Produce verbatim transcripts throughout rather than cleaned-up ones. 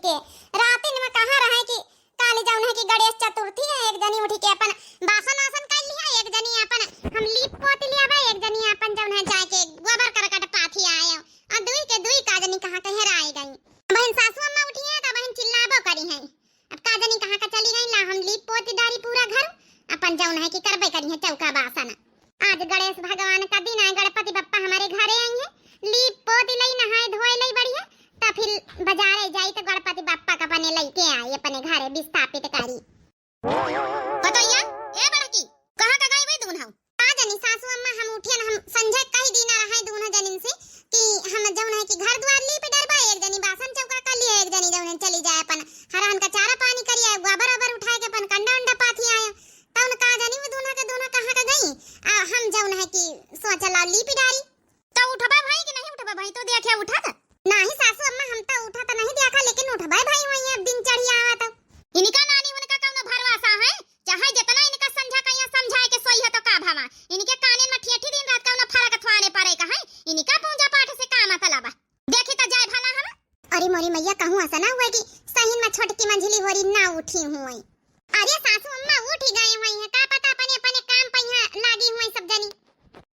के रातिन में कहाँ रहे कि काली जौन है कि गणेश चतुर्थी है, एक जनी उठी के अपन बासन वासन कर लिया, एक जनी अपन हम लीप पोत लिया बा, एक जनी अपन जौन है जाके गोबर करकट पाथी आए, और दुई के दुई का जनी कहाँ कहे राय गई। बहन सासू अम्मा उठी है तो बहन चिल्लाबो करी है, अब का जनी कहाँ का चली गई, ला हम लीप पोत डारी पूरा घर, अपन जौन है कि करबे करी है चौका बासन। आज गणेश भगवान का दिन आए, गणपति बप्पा हमारे घरे आई है, लीप पोत लई, नहाए धोए लई बढ़िया, त फिर बाजारे जाई त गणपति बप्पा का अपने लइके आई, अपने घरे विस्थापित करी। पतोहिया, ए बड़की, कहाँ का गई वही दून हऊ? का जनी सासू अम्मा, हम उठियन, हम संझा कही दीना रहे दून जनिन से कि हम जौन है कि घर द्वार लीप डरबा, एक जनी बासन चौका कर लिया, एक जनी जौन है चली जाए अपन हरहन का चारा पानी करिया, गोबर ओबर उठाए के अपन कंडा उंडा पाथी आया। तौन का जानी वो दूना के दूना कहाँ का गई। आ हम जौन है कि सोचला लीपी डारी। तो उठबा भाई कि नहीं उठबा भाई? तो देखे उठत। नहीं सासू अम्मा, हम तो उठत नहीं देखा, लेकिन उठबे भाई वही अब दिन चढ़ी आवा तो। इनका नानी उनका कौनो भरवासा है, चाहे जितना इनका समझा कहिया समझाए के सोई है तो का भवा। इनके काने में ठेठी दिन रात कौनो फरक थवाने पड़े का है, इनका पूजा पाठ से का मतलब है? देखी तो जाए भला हम। अरे मोरी मैया, कहूँ ऐसा ना हुआ कि सही में छोटकी मंझली होरी ना उठी हुई। अरे सासू अम्मा उठी गई हुई है, का पता अपने अपने काम पे यहाँ लागी हुई सब जनी।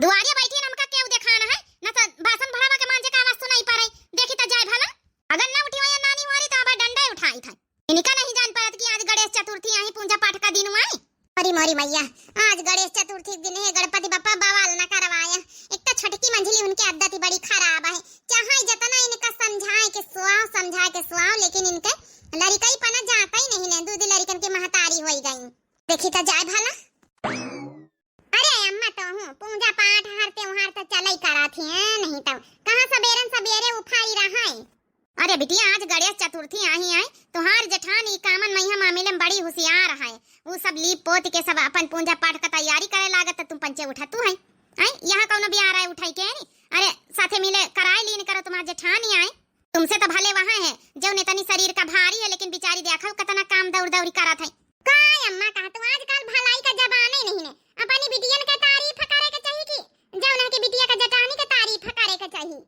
दुआरे बैठी न हमका केहू देखाना है, न तो बासन भड़वा के मांजे का आवाज सुनाई पड़े। देखी तो जाए भला, अगर न उठी हुई नानी होरी तो अब डंडा उठाई था। इनका नहीं जान पड़त कि आज गणेश चतुर्थी आई, पूजा पाठ का दिन हुआ है। अरे मोरी मैया, आज गणेश चतुर्थी के दिन है, गणपति बप्पा बवाल न करवाया। एक तो छोटकी मंझली उनके आदत ही बड़ी खराब है, चाहे जितना इनका समझाए के सुआव, समझाए के सुआव, लेकिन इनके लड़िकई पना जाता ही नहीं ने, दूध लड़िकन के महतारी होई गई। देखी तो जाए भला। अरे अम्मा, तो हूँ पूजा पाठ हर त्योहार तो चलई करत ही, नहीं तो कहाँ सबेरन सबेरे उफाई रहा है। अरे बिटिया, आज गणेश चतुर्थी आही है, तुहार जेठान ई कामन मइहा मामले में बड़ी होशियार है। ऊ सब लीप पोत के सब अपन पूजा पाठ का तैयारी करे लागत, त तुम पंचे उठा तू है। हैं? यहाँ कौनो बियाह रहे उठाई के नी? अरे साथे मिले कराए लीन करो, तुम्हार जेठान ही आए। तुमसे तो भले वहाँ है, जौन इतनी शरीर का भारी है, लेकिन बिचारी देखो कितना काम दौड़ दौड़ी करत है। काय अम्मा, कहा तू आजकल भलाई का जमाना ही नहीं ने। अपनी बिटियन के तारीफ करे के चाहिए कि जौन है कि बिटिया का जेठानी के तारीफ करे के चाहिए।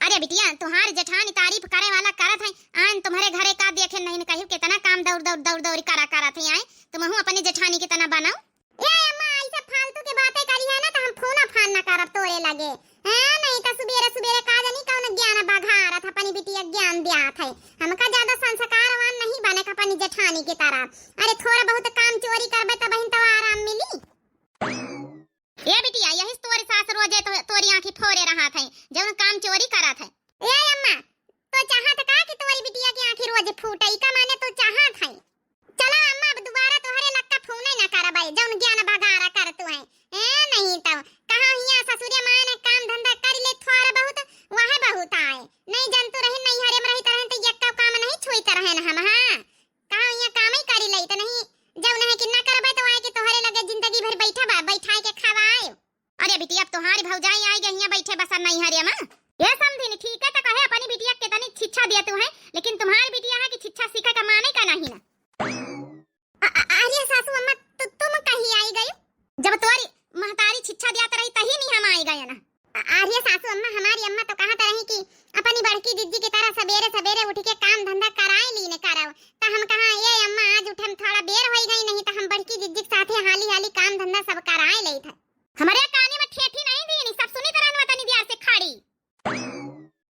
अरे बिटिया, तुहार जेठानी तारीफ करे वाला करत है, आन तुम्हरे घरे का देखे नहीं न कहियो कितना काम दौड़ दौड़ दौड़ दौड़ करा करत है, आए तुमहू अपने जेठानी की तना बनाओ। ए अम्मा, ऐसे फालतू के बातें करी है ना तो हम फोन फान ना करब तोरे लगे। हैं, नहीं तो सुबेरे सुबेरे का जानी कौन ज्ञान बघारत अपनी बिटिया ज्ञान दियात है। हमका ज्यादा संस्कारवान नहीं बने का अपनी जेठानी की तरह। अरे थोड़ा बहुत काम चोरी करबे तब ही तो आराम मिली। ए बिटिया, यही से तोरी सास रोजे तो, तोरी आँखी फोरे रहत है, जौन काम चोरी करत है। ए अम्मा, तो चाहत का कि तोरी बिटिया की आँखी रोज फूटे, का माने तो चाहत है? चला अम्मा, अब दोबारा तोहरे लक्का फोने न करबै, जौन ज्ञान बगारा करतू है। ए नहीं तो, कहाँ हियाँ ससुरे माने काम धंधा कर ले थोड़ा बहुत, वह बहुत आए। नहीं जनतू रहे, नहीं हरे में रहित रहे तो यक्का काम नहीं छुइत रहे न हम, हाँ। कहाँ यहाँ कामई करी लई, त नहीं जौन है कि ना करबै त आए कि तोहरे लगे जिंदगी भर बैठा बा, बैठाए के खवाए। अरे बिटिया, अब तोहारी भौजाई आई गई यहाँ बैठे बसन नहीं हरे माँ। ये समधिन ठीक है त कहे अपनी बिटिया के तनी शिक्षा दिया तू है, लेकिन तुम्हारी बिटिया है कि शिक्षा सीखे का माने का नहीं ना। अ-, अ-, अरे सासू अम्मा, तु-, तुम कहीं आई गई? जब तोरी महतारी शिक्षा दिया रही तही नहीं हम आई गए ना। अ-, अरे सासू अम्मा, हमारी अम्मा तो कहत रही कि अपनी बड़की जिज्जी की तरह सबेरे सबेरे उठ के काम धंधा कराए लीन करव। त हम कहा, "ए अम्मा, आज उठे में थोड़ा बेर होई गई, नहीं त हम बड़की जिज्जी के साथे हाली हाली काम धंधा सब कराए लेत है।" हमरे काने में ठेठी नहीं दीनी, सब सुनी तरह तनी देर से खड़ी।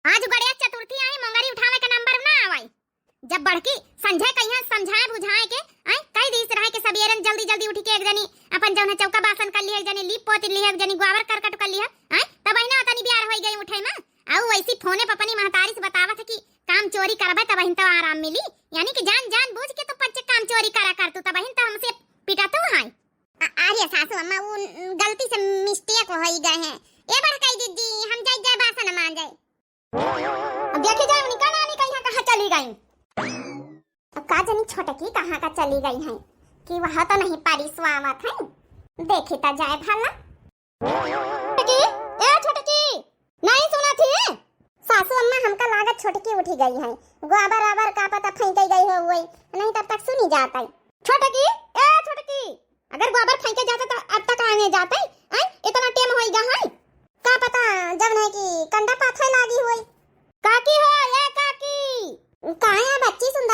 आज गणेश चतुर्थी आई, मोंगरी उठावे के नंबर ना आवे। जब बड़की संझे कहिया समझाए बुझाए के, आए, कह दीस रहे के सबेरन जल्दी जल्दी उठी के एक जनी अपन जौन है चौका बासन कर लिहे, एक जनी लीप पोत लिहे, एक जनी गोबर करकट कर लिहे, आए, तब ही ना तनी बियार होई गई उठे में। आऊ वैसी फोने पर अपनी महतारी से बतावत है कि काम चोरी करबे तब ही तो आराम मिली, यानी कि जान जान बूझ के तो पंचे काम चोरी करा कर तू, तब ही तो हमसे पिटा तू है। अ-, अरे सासू अम्मा, वो गलती से mistake होई गए हैं। ए बड़काई दीदी, हम जाई जाए बासन मांजे। अब देखी जाए उनका नानी कहाँ कहाँ चली गई। अब का जानी छोटकी कहाँ का चली गई है कि वह तो नहीं पारी स्वावत है। देखी तो जाए भला। छोटकी, ए छोटकी, नहीं सुना थी? सासू अम्मा, हमका लागत छोटकी उठी गई है, गोबर आबर का पता फेंके गई हो हुई, नहीं तब तक सुनी जात है। छोटकी, ए छोटकी, अगर गोबर फेंके जाता तो अब तक आने जाते, हैं? इतना टेम होई गा है। का पता जब नहीं कि कंडा पाथे लागी हुई। काकी हो, ए काकी। काया बच्ची सुंदर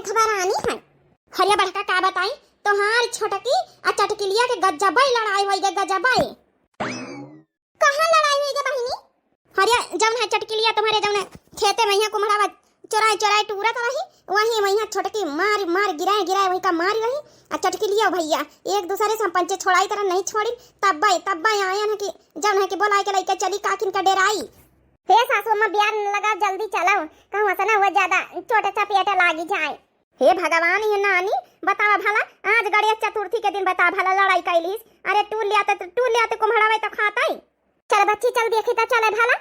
खबर आनी है। हरिया बड़का का बताई, तोहार छोटकी आ चटकिलिया के गजबई लड़ाई होई गे, गजबई। कहाँ लड़ाई होई गे बहिनी? हरिया जौन है चटकिलिया तुम्हारे जौन है खेते में यहाँ कुम्हड़ावा चोराई चोराई टूरत रही, वहीं वहीं छोटकी मार मार गिराए गिराए वहीं का मारी रही। आ चटकिलिया भैया एक दूसरे से हम पंचे छोड़ाई तरह नहीं छोड़ी। तब्बे तब्बे आयन है कि जौन है कि बोलाए के लइके चली काकिन का डेराई। हे सासू अम्मा, बियार न लगाओ, जल्दी चलो, कहूँ से ना वो ज्यादा चोट चपेट लागी जाए। हे भगवान, ये नानी, बतावा भला, आज गणेश चतुर्थी के दिन बतावा भला लड़ाई कैलीस। अरे टूर लिया तो, टूर लिया तो कुम्हड़ावे तो खाताई। चल बच्ची, चल देखी तो चले भला।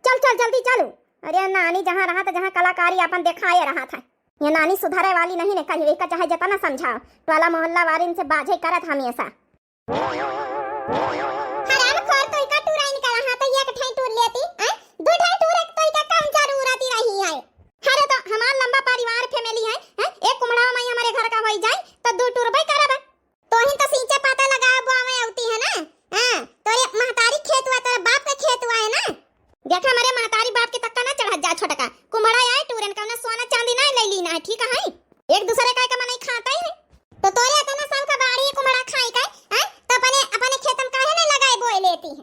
चल, चल, जल्दी चलू। अरे नानी, जहाँ रहा तो जहाँ कलाकारी अपन दिखाए रहा था। ये नानी सुधरे वाली नहीं ने कही, एका चाहे जितना समझाओ, टोला मोहल्ला वारिन से बाझे करत हमेशा। हरामखोर, तोइका टूराइन का रहा तो एक ठाई टूर लेती, हैं? दू ठाई टूर एक तोइका कौन जरूरत ही रही है? अरे तो हमार लंबा परिवार family है, हैं? एक कुम्हड़ा माई हमारे घर का होई जाए तो दू टूर बई करब। तोहिन तो सींचे पाता लगावे बोआवे आवती है ना? हाँ, तोरे महतारी खेत हुआ, तोरे बाप का खेत हुआ है ना? देखा, हमरे महतारी बाप के तक्का ना चढ़त जा छोटका। कुम्हड़ा आए टूरन, कौनो सोना चांदी ना ले ली ना, ठीक है? एक दूसरे का का मनई खाता ही है। तो तोरे इतना सब का बाड़ी कुम्हड़ा खाई का, हैं? तो अपने, अपने खेत में काहे ना लगाए बोए लेती है?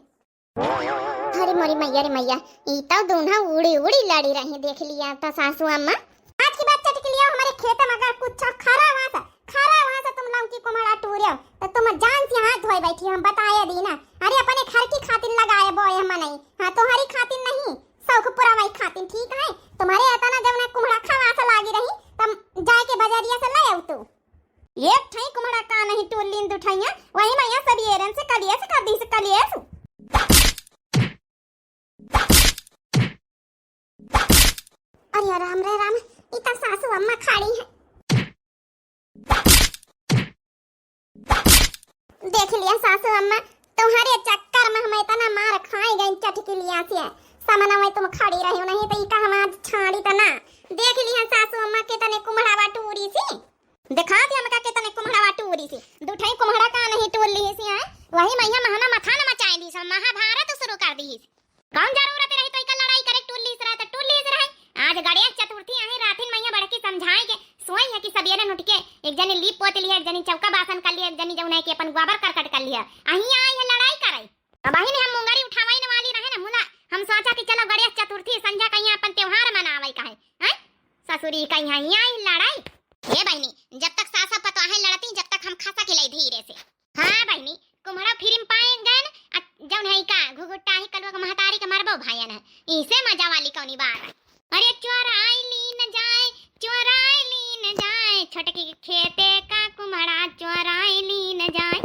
अरे मोरी मैया रे मैया, ई तो दून्हा उड़ी उड़ी लड़ी रही, देख लिया तो सासू अम्मा। आज की बात चटकिलिया, हमारे खेत में अगर कुछ खरा हुआ था, खरा हुआ था तुम लौकी कुम्हड़ा टूरे, तो तुम जान से हाथ धोए बैठी, हम बताए दी ना। अरे अपने घर की खातिर लगाए बोए हम नहीं, हाँ तुम्हारी खातिर नहीं, शौक पुरावाई खातिर, ठीक है? तुम्हारे इतना जब ना कुम्हड़ा खवा से लागी रही, तब जाए के बजरिया से ले आऊ तू। एक ठई कुम्हड़ा का नहीं टूर लीन दुठैया, वही मैया सब येरन से कलियस कर दीस, कलियस। अरे राम रे राम, ई त सासू अम्मा खड़ी है। देख लिया सासू अम्मा, तुम्हारे चक्कर में हम इतना मार खाए गए चटकिलिया से। समनवे तुम खड़ी रही हो, नहीं तो ई का हम आज छाड़ी त ना। देख लिया सासू अम्मा कितने कुम्हड़ावा टूरी सी। देखा दिया हमका कितने कुम्हड़ावा टूरी सी। दुठई कुम्हड़ा का नहीं टूर ली सी, हैं? वही मैया महाना मथान मचाए दी सी, महाभारत शुरू कर दी सी। कौन जरूरत रही तो इका लड़ाई करे, टूर लीस रहे तो टूर लीस रहे। आज गणेश चतुर्थी आहे, रातिन मैया बड़की समझाए के सोई है कि सबेरे उठ के एक जनी लीप पोत लिया, एक जनी चौका बासन कर लिया, एक जनी जौन है कि अपन गोबर करकट कर लिया। अही आई है लड़ाई करे। अब अही ने हम मुंगरी उठावइन वाली रहे ना मुला, हम सोचा कि चलो गणेश चतुर्थी संझा कहीं अपन त्योहार मनावे का है, हैं? ससुरी कहीं आई लड़ाई। ए बहिनी, जब तक सासा पतोहे लड़ती, जब तक हम खसा के लई धीरे से। हाँ बहिनी, कुम्हड़ा फिरिम पाए गए न, आ जौन है का घुघुट्टा ही कलुआ के महतारी के मरबो भायन है, इसे मजा वाली कौनी बात है। अरे चोराई लीन जाए, चोराई लीन जाए, छोटकी के खेते का कुम्हड़ा चोराई लीन जाए।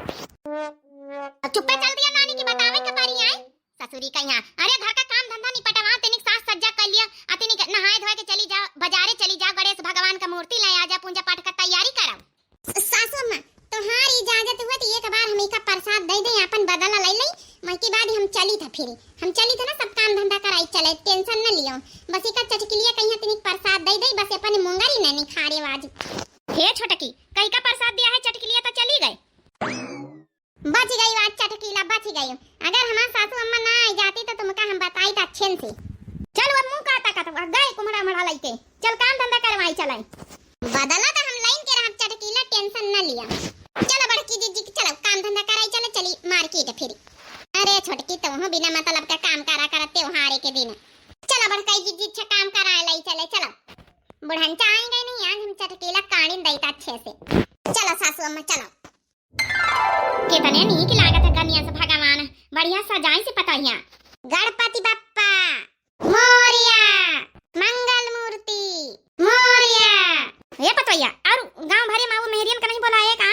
अब चुप्पे चल दिया नानी की बतावे के पारी आए। ससुरी कहिया, अरे घर का काम धंधा निपटवा, तनिक साज सज्जा कर लिया, आ तनिक नहाए धोए के चली जाओ, बाजारे चली जाओ, गणेश भगवान का मूर्ति ले आ जा, पूजा पाठ का तैयारी करो। स-, सासू अम्मा, तोहार इजाजत हुआ तो एक बार हम इका प्रसाद दे दे, अपन बदला ले ले, मई के बाद हम चली था फिर, हम चली था ना सब काम धंधा कराई चले, tension न लियो, बस इका चटकिलिया कहिया तनिक प्रसाद दे दे, बस अपन मुंगरी न निखारे आज। हे छोटकी, कई का प्रसाद दिया है चटकिलिया तो चली गए। बच गई आज चटकीला, बच गई। अगर हमार सासू अम्मा ना आई जाती तो तुमका हम बताई था अच्छे से। चल अब मुंह का ताकत हुआ, गए कुम्हड़ा उम्हड़ा लइके। चल काम धंधा करवाई चलाई। बदला तो हम लाइन के रहब चटकीला, tension न लिया। चलो बड़की जीजी, चलो काम धंधा कराई चलो, चली market फिर। अरे छोटकी तो हूँ बिना मतलब का काम करा करत त्योहारे के दिन। चलो बड़का जीजी, अच्छा काम करा लाई चले, चलो। बुढ़नचा आएंगे नहीं, आज हम चटकीला काढ़िन दई था अच्छे से। चलो सासू अम्मा, चलो। कितने नीक लागत है गणेश भगवान, बढ़िया सजाई से पतोहिया। गणपति बप्पा मोरया, मंगल मूर्ति मोरया। ए पतोहिया, और गांव भरे में वो मेहरियन का नहीं बोलाए का?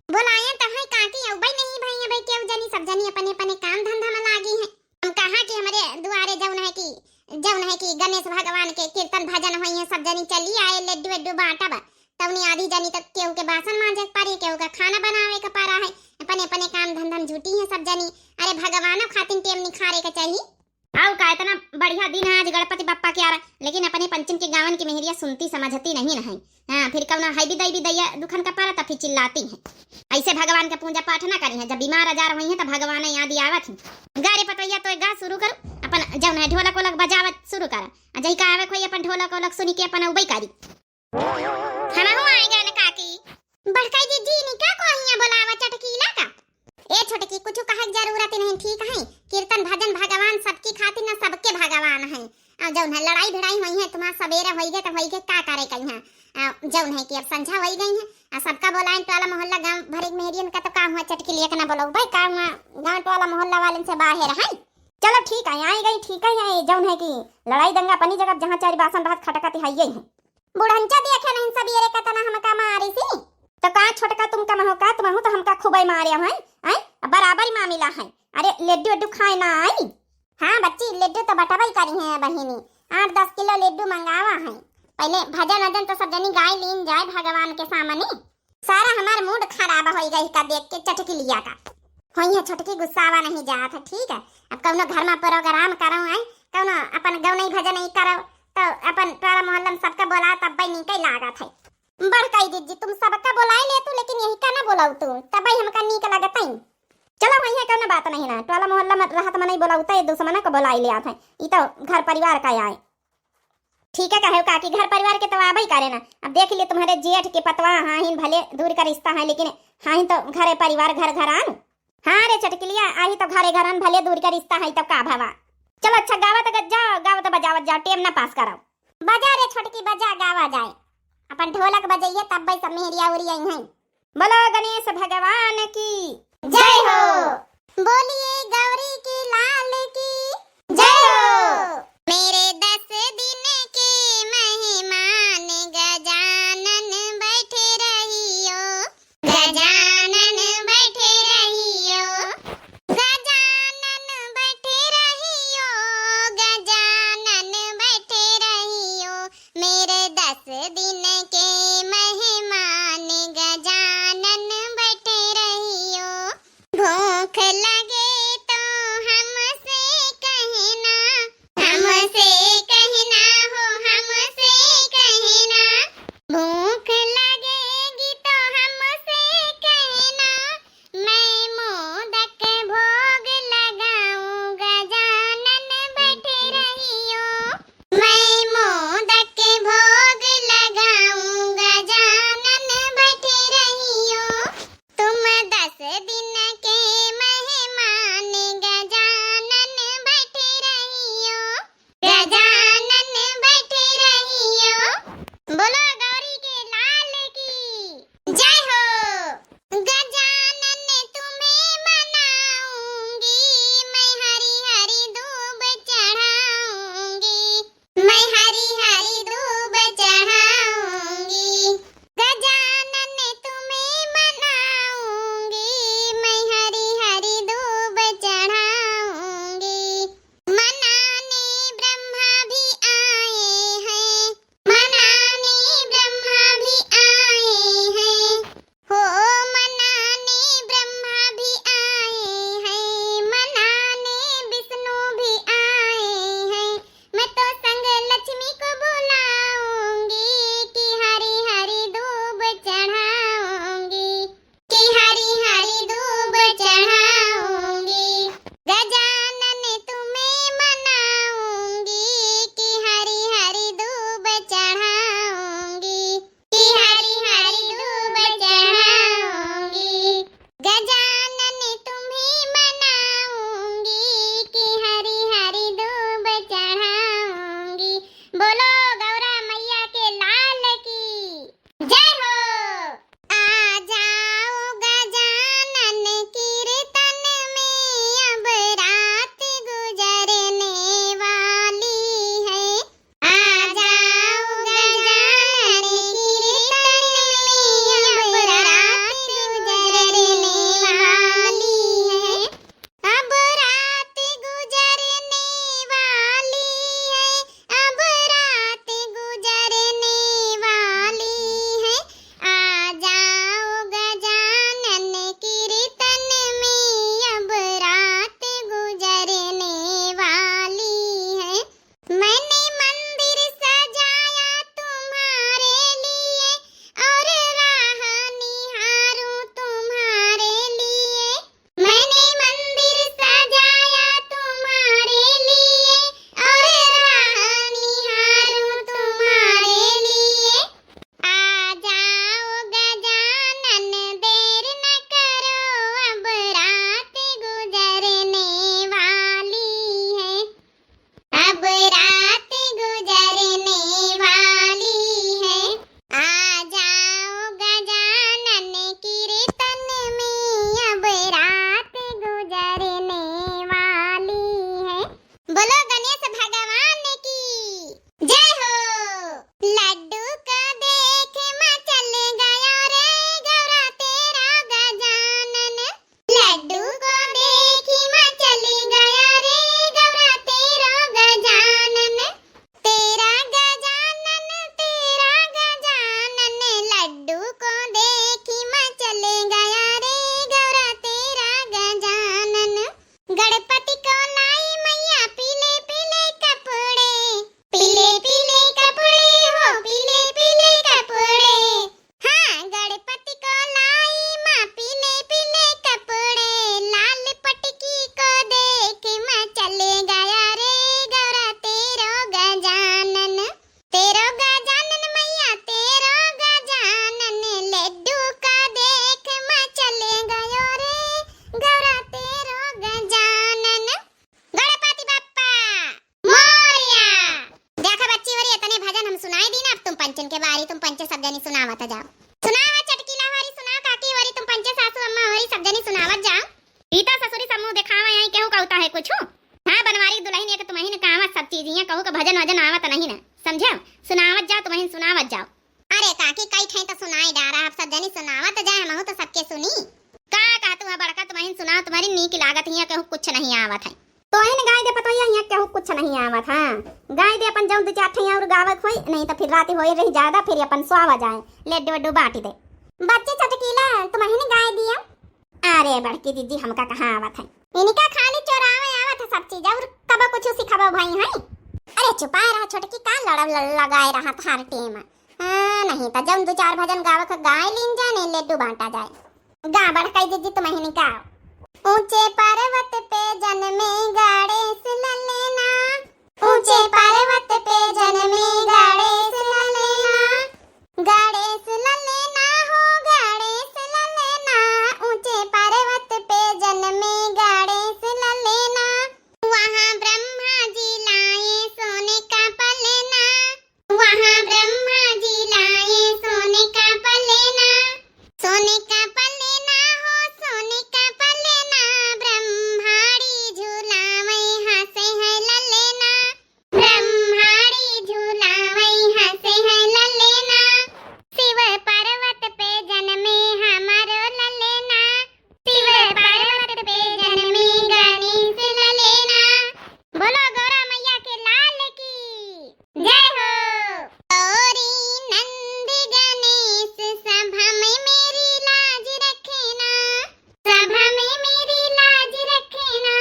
बोलाए तो है काकी, अउबे नहीं भई, भाई केहू जनी, सब जनी अपने अपने काम धंधा में लागी है। हम कहा कि हमरे दुआरे जौन है कि, जौन है कि गणेश भगवान के कीर्तन भजन होई है, सब जनी चली आए, लड्डू वड्डू बांटब। तौनी आधी जनी तक केहू के बासन मांजे के पारी, केहू के खाना बनावे के पारा है, अपने अपने काम धंधा में जुटी है सब जनी। अरे भगवानो खातिन टेम निखारे के चाही। आउ का, इतना बढ़िया दिन है आज गणपति बप्पा के आरा, लेकिन अपने पंचन के गावन की मेहरिया सुनती समझती नहीं न है। हाँ, फिर कौनो है भी दैवी दैया दुखन का पारा तब फिर चिल्लाती है। ऐसे भगवान के पूजा पाठ ना करी है, जब बीमार आजार हुई है तब भगवान याद आवत है। गा रे पतोहिया, तो गा शुरू करू, अपन जौन है ढोलक वोलक बजावत शुरू कर। आ जही का आवे कोई अपन ढोलक वोलक सुनी के अपन उबई करी। हमहू आइ गए न काकी। बड़काई दीदी, इनका को हियाँ बोलावा चटकीला का? ए छोटकी, कुछ कहे के जरूरत नहीं, ठीक है? कीर्तन भजन भगवान सबकी खातिर न सबके भगवान है। आ जौन है लड़ाई भिड़ाई होई है, तुम्हार सबेरे होई गए तो होई गए, का करे कहीं है? आ जौन है कि अब संझा होई गई है, आ सबका बोलाए टोला मोहल्ला गाँव भरे के मेहरियन का, तो का हुआ चटकीलिया के ना बोलौबे, का हुआ गाँव टोला मोहल्ला वालन से बाहर है? चलो ठीक है, आई गई, ठीक है, है जौन है कि लड़ाई दंगा पनी जगह जहाँ चार बासन रहत खटका तिहाइये है। बुढ़ंचा देखे नहीं सबेरे कतना हमका मारी सी। तो का छोटका तुम कम हो का, तुमहू तो हमका खूबे मारे हैं, हैं? अब बराबर ही मामिला है। अरे लड्डू वड्डू खाए ना आई? हाँ बच्ची, लड्डू तो बटबई करी है बहिनी, आठ दस किलो लड्डू मंगावा है। पहले भजन वजन तो सब जनी गाय लीन जाए भगवान के सामने। सारा हमार मूड खराब होई गई का देख के चटकीलिया का। होई है छोटकी, गुस्सावा नहीं जात है, ठीक है? अब कौनो घर में प्रोग्राम करो आई, कौनो अपन गौनई भजन ही करो, तो अपन टोला मोहल्ला में सबका बोला, तब भाई नीके लागत है। बड़काई दीदी, तुम सबका बोलाई ले तू, लेकिन यही का ना बोलाऊ तू, तब भाई हमका नीक लगत है। चलो वही है, कौनो बात नहीं ना, टोला मोहल्ला में रहत मनई बोलाऊ तो एक दूसर मना को बोलाई ले आत है, ई तो घर परिवार का आए। ठीक है कहे काकी, घर परिवार के तो आबे करे ना। अब देख लिए तुम्हारे जेठ के पतवा, हाँ हिन भले दूर का रिश्ता है, लेकिन हाँ हिन तो घर परिवार घर घर आन। हाँ रे चटकिलिया, आही तो घरे घरन भले दूर का रिश्ता है, तो का भवा। चलो अच्छा, गावत ग-, जाओ, गावत बजावत जाओ, टेम ना पास करो। बजा रे छोटकी, बजा, गावा जाए। अपन ढोलक बजइए, तब भाई सब मेहरिया उरिया हैं। बोलो गणेश भगवान की जय हो। बोलिए गौरी की लाल की जय हो। मेरे दस दिन के मेहमान गजानन बैठे रहियो, गजानन बैठे रहियो, गजानन बैठे रहियो, गजानन बैठे रहियो। मेरे दस दिन के मेहमान गजानन बैठे रहियो। भूख लगे तो हमसे कहना, हमसे कहना हो, हमसे कहना। भूख लगेगी तो हमसे कहना, मैं मोदक भोग लगाऊं, गजानन बैठे रहियो। मैं मोदक भोग लगा जिनके बारी तुम पंचे सब जनी सुनावत जाओ। सुनावा चटकीला होरी, सुनावा काकी होरी, तुम पंचे सासू अम्मा होरी, सब जनी सुनावत जाओ। ई त ससुरी समूह देखावा आई, केहू कहता है कुछ? हाँ, बनवारी दुलहिन एक तुमहिन का आवत सब चीज, यहाँ कहू के भजन वजन आवत नहीं ना, समझे? सुनावत जाओ, तुमहिन सुनावत जाओ। अरे काकी, कई ठे त सुनाई डारा, आप सब जनी सुनावत जाए, हमहू त सबके सुनी। का कहतू है बड़का, तुमहिन सुनाओ, तुम्हारी नीक लागत हिया केहू कुछ नहीं आवत है। तोहिन गाय दे पतोहिया, हिया केहू कुछ नहीं आवत, हाँ। गाय दे अपन जौन दू चार ठे और गावक होई, नहीं त फिर राती होई रही ज्यादा, फिर अपन स्वावा जाए, लड्डू वड्डू बांटी दे। बच्चे चटकीला, तुमहिन गाय दिया। अरे बड़की दीदी, हमका कहाँ आवत है, इनका खाली चोरावे आवत है सब चीज, और कब कुछ सिखाबो भाई है? अरे चुपाए रहा छोटकी, का लड़ब ल-, लगाए रहा हर टेम। हाँ, नहीं त जौन दू चार भजन गावक गाय लीन जाए, नहीं लड्डू बांटा जाए। गा बड़काई दीदी तुमहिन का। ऊंचे पर्वत पे जन्मे गणेश ललेना, ऊंचे पर्वत पे जन्मे गणेश ललेना, गणेश ललेना हो गणेश ललेना, ऊंचे पर्वत पे जन्मे गणेश ललेना। वहाँ ब्रह्मा जी लाए सोने का पलेना, वहाँ ब्रह्मा जी लाए सोने का पलेना, सोने का पलेना हो सोने का पलेना, ब्रह्माड़ी झुलावै हंसे है ललेना, ब्रह्माड़ी झुलावै हंसे है ललेना, शिव पर्वत पे जन्मे हमारो ललेना, शिव पर्वत पे जन्मे गणेश ललेना। बोलो गौरा मैया के लाल की जय हो। गौरी नंद गणेश सभा में मेरी लाज रखे ना, सभा में मेरी लाज रखे ना,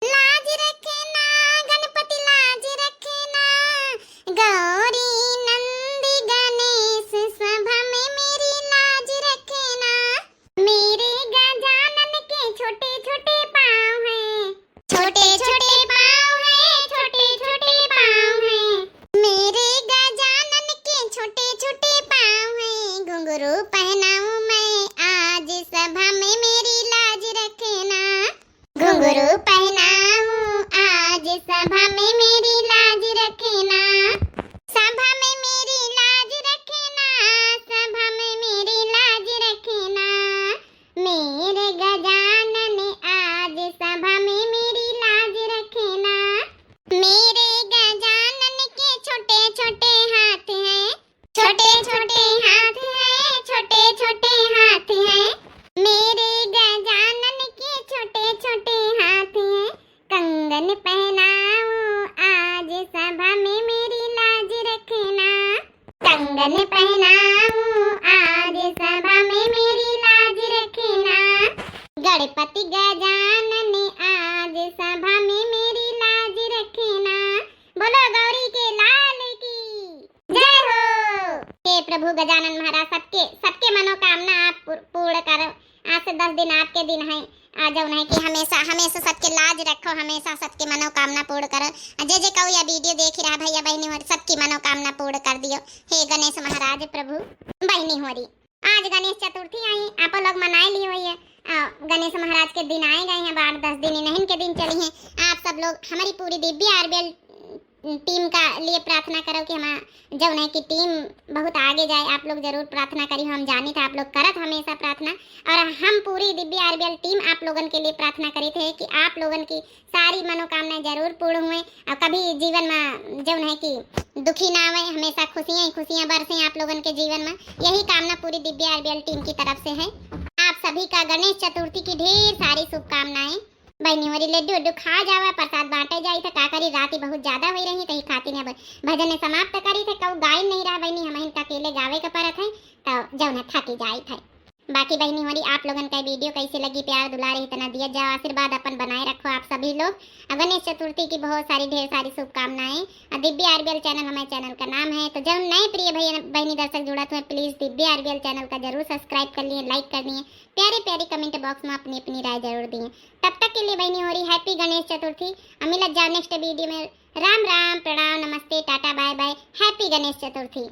लाज रखे ना, गणपति लाज रखे ना, गौरी नंद गणेश सभा में मेरी लाज रखे ना। मेरे गजानन के छोटे छोटे पाँव हैं, छोटे छोटे पाँव हैं, छोटे छोटे पाँव हैं। मेरे गजानन के छोटे छोटे पाँव हैं, घुंघरू पहनाऊं मैं आज सभा में मेरी लाज रखे ना, घुंघरू पहनाऊं आज सभा में मेरी लाज रखे ना, सभा में मेरी लाज रखे ना, सभा में मेरी लाज रखे ना। मेरे गजानन आज सभा में मेरी लाज रखे ना। मेरे गजानन के छोटे छोटे हाथ हैं, छोटे छोटे हाथ हैं, छोटे छोटे हाथ हैं। मेरे गजानन के छोटे छोटे हाथ हैं। कंगन पहनाऊं आज सभा में मेरी लाज रखे ना, कंगन पहनाऊं आज सभा में मेरी लाज रखे ना। गणपति गजानन आज सभा में मेरी लाज रखे ना। बोलो गौरी के लाल की जय हो। हे प्रभु गजानन महाराज, सबके, सबके मनोकामना आप पू-, पूर्ण करो। आज से दस दिन आपके दिन है, आ जौन है कि हमेशा, हमेशा सबके लाज रखो, हमेशा सबके मनोकामना पूर्ण करो। आ जे जे कहू या video देखी रहा भैया बहनी हो, सबकी मनोकामना पूर्ण कर दियो। हे गणेश महाराज प्रभु, बहनी होरी, आज गणेश चतुर्थी आई, आप लोग मनाए ली होई है। आ, गणेश महाराज के दिन आए गए हैं, अब आठ दस दिन इन्हन के दिन चली हैं। आप सब लोग हमारी पूरी दिव्य आरबीएल team का लिए प्रार्थना करो कि हमारा जौन है कि team बहुत आगे जाए। आप लोग जरूर प्रार्थना करी, हम जानी था आप लोग करत हमेशा प्रार्थना, और हम पूरी दिव्य आरबीएल team आप लोगन के लिए प्रार्थना करी थे कि आप लोगन की सारी मनोकामनाएं जरूर पूर्ण हुए और कभी जीवन में जौन है कि दुखी ना आवे, हमेशा खुशियां ही खुशियां बरसें आप लोगन के जीवन में। यही कामना पूरी दिव्य आरबीएल team की तरफ से है। आप सभी का गणेश चतुर्थी की ढेर सारी शुभकामनाएं। बहनी होरी लड्डू उड्डू खा जावा, प्रसाद बांटे जाई थे, का करी, राती बहुत ज्यादा होई रही, तही खातिर अब भजन समाप्त करी थे। कहू गाइन नहीं रहा बहनी, हमहिन का अकेले गावे के परत है, तो जौन है थकी जाई थे। बाकी बहनी होरी आप लोगन का video कैसे लगी, प्यार दुलार इतना दिया जाओ, आशीर्वाद अपन बनाए रखो आप सभी लोग। और गणेश चतुर्थी की बहुत सारी ढेर सारी शुभकामनाएं। और दिव्य आरबीएल channel हमारे channel का नाम है, तो जौन नए प्रिय भैया बहनी दर्शक जुड़त हुए, please दिव्य आरबीएल channel का जरूर subscribe कर लिए, like कर लिए, प्यारी प्यारी comment box में अपनी अपनी राय जरूर दिए। तब तक के लिए बहनी होरी happy गणेश चतुर्थी। और मिलत जाओ next video में। राम राम, प्रणाम, नमस्ते, टाटा, bye bye, happy गणेश चतुर्थी।